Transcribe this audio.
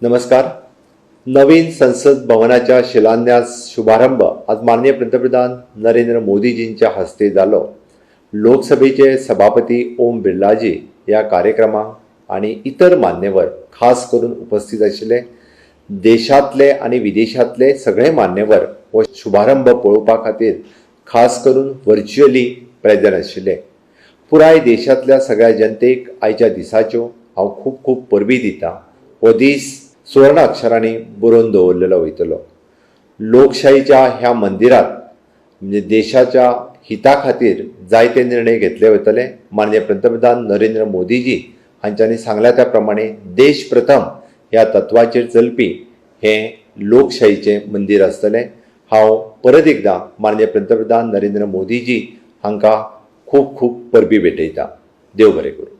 नमस्कार. नवीन संसद भवनाच्या शिलान्यास शुभारंभ आज माननीय पंतप्रधान नरेंद्र मोदीजींच्या हस्ते जालो. लोकसभेचे सभापती ओम बिर्लाजी ह्या कार्यक्रमाक आनी इतर मान्यवर खास करून उपस्थित आशिल्ले. देशांतले आनी विदेशांतले सगळे मान्यवर हो शुभारंभ पळोवपा खातीर खास करून व्हर्च्युअली प्रेजंट आशिल्ले. पुराय देशांतल्या सगळ्या जनतेक आयच्या दिसाच्यो हांव खूब खूब परबी दितां. हो दीस सुवर्ण अक्षरांनी बरोवन दवरलेलो वयतलो. लोकशाहीच्या ह्या मंदिरात म्हणजे देशाच्या हिता खातीर जायते निर्णय घेतले वतले. माननीय पंतप्रधान नरेंद्र मोदीजी हांच्यांनी सांगल्या त्या प्रमाणे देश प्रथम ह्या तत्वाचेर चलपी हें लोकशाहीचें मंदीर आसतलें. हांव परत एकदां माननीय पंतप्रधान नरेंद्र मोदीजी हांकां खूब खूब परबीं भेटयतां. देव बरें करूं.